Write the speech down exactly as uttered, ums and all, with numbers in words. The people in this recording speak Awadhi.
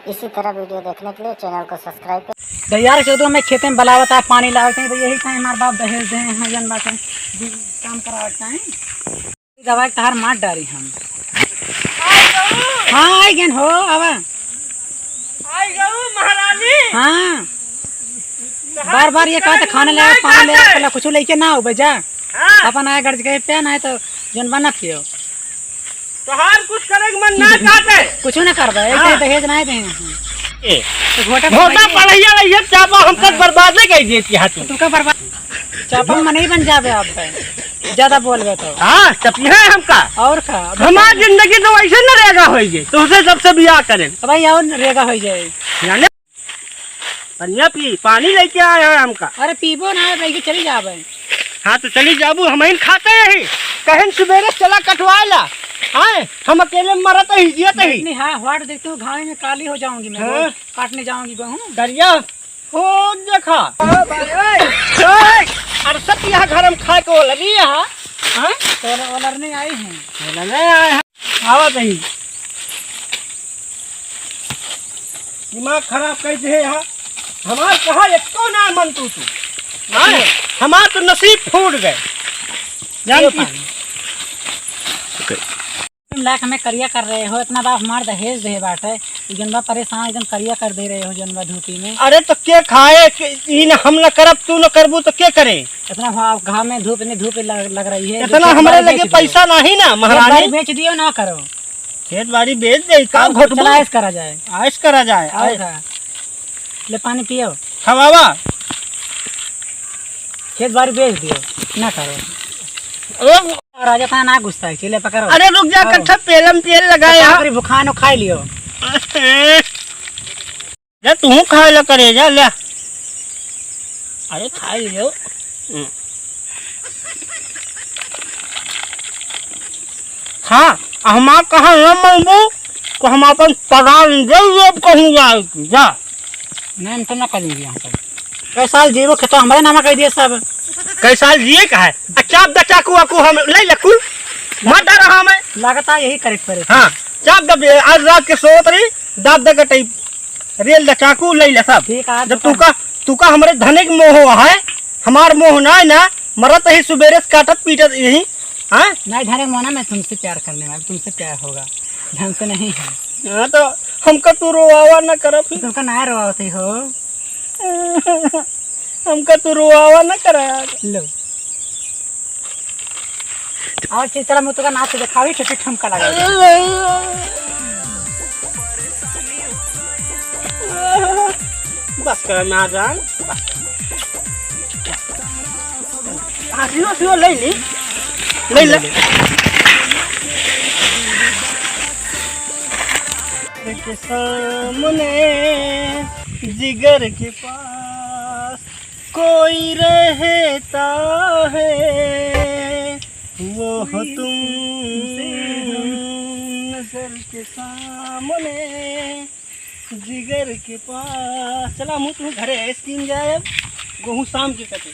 इसी तरह वीडियो देखने के लिए चैनल को सब्सक्राइब करें। दैयार चौदह में खेते में बलावत है, पानी लावत है, तो यही टाइम हमारे बाप दहेज दे हैं, जन बात है, जी, काम करावत है। दवाई तहार मार डारी हम। हाँ, आई गेन हो, आवा। आई गऊ महारानी। हाँ। बार बार ये कहते खाने ले, पानी ले, पहले कुछ लेके ना हो बजा। हाँ। अपन आए गर्ज गए पे ना है तो जन बना पियो। तोहार कुछ करे के मन ना चाहते। कुछ ना करबे, ऐसे हाँ। दहेज ना दे। ए, तो घोटा घोटा पढ़ाई। पढ़ाइया रही है, चापा हम तक हाँ। बर्बाद नहीं कर देती है तू। तू का बर्बाद? चापा में नहीं बन जाबे आप पे। ज्यादा बोलबे तो। हाँ, चपिया है हमका। और का? हमार जिंदगी तो वैसे न रेगा होई जे। तुमसे सबसे बियाह करें। तो भाई और रेगा होई जाए। जाने? पनिया पी, पानी लेके आया है हमका। अरे पीबो ना, लेके चली जाबे। हाँ, तो चली जाबू, हम ही खाते यही। कहें सुबेरे चला कटवा ला। हाँ, हम अकेले मरत ही, जियत ही। नहीं, हाँ, वाट देखते हो, घाम में काली हो जाऊंगी मैं, हाँ। रोज काटने जाऊंगी गेहूं। करिया, हो देखा। हाँ, भाई, ओए। ओए, अरे सब यहाँ घर में खाए के ओलरी यहाँ। हाँ? तो ओलर नहीं आई हैं। ओलर नहीं आए हैं। आवा कहीं। दिमाग खराब कर दे है यहाँ। हमार कहा एको ना मन तू, तू। हाँ? हमार तो नसीब फूट गए। जान पियो की? पानी। तुम लाख में करिया कर रहे हो, इतना बाप हमार दहेज दे बाटे, जौन बा परेशान एकदम करिया कर दे रहे हो, जौन बा धूपी में। अरे तो के खाए, के, ई न हम न करब, तू न करबू तो के करे? इतना घा-, घाम में धूप, इतनी धूप लग, लग रही है, इतना जो खेत हमरे बाड़ी लगे बेच दियो। पैसा नहीं ना, खेत महारानी। बाड़ी बेच दियो, ना करो। खेत बाड़ी बेच दे, का और घोटबो? चला ऐश करा जाए। ऐश करा जाए, और ऐश। का? ले पानी पियो। खवावा। खेत बाड़ी बेच दियो, ना करो। ओ। राजा तना ना गुस्सा है, चले पकड़ो। अरे रुक जा, आओ। कच्छा पेलम पेल लगाया। पकड़, बुखानो खाई लियो। जा तू खाए ला करे, जा ले। अरे खाई लियो। हम्म। हाँ, हमार कहा न मनबू, तो हम अपन परान दे देब कहूँ जाए के, जा। नहीं, हम तो ना करेंगे यहाँ पर। कैसाल जीवो खेतो हमारे नामा कर दिए सब। कैसाल जिए का है? आ, चाप द चाकू वाकू हम ले ले कुल। मार डारा हमें। लागता यही करे के पड़े। हाँ, चाप द बे, आज रात के सोत रही, दाब द गटई, रेल द चाकू ले ले सब। ठीक है, जब दुकान तू का, तू का हमरे धने के मोह है, हमार मोह ना है ना, मरत ही सुबेरे से काटत पीटत यही, हाँ? नहीं, धने मोना मैं तुमसे प्यार करने वाला, तुमसे प्यार होगा, ढंग से नहीं है। हाँ, तो हमका तू रोवावा ना करा फिर। तुमका ना रोवावत ही हो। हमका तू रोवावा ना करा। लो। और चीज तरह मुँह तुका नाच दिखावी, छोटी ठुमका लगा। बस कर ना जान, बस। हाँ, सियो, सियो, ले ली। ले ले। के सामने जिगर के पास कोई रहता है, वो हो तुम नजर के सामने जिगर के पास। चला, मुँह तुम घरे ऐस कीन जाए, अब गोहूँ शाम के कटे।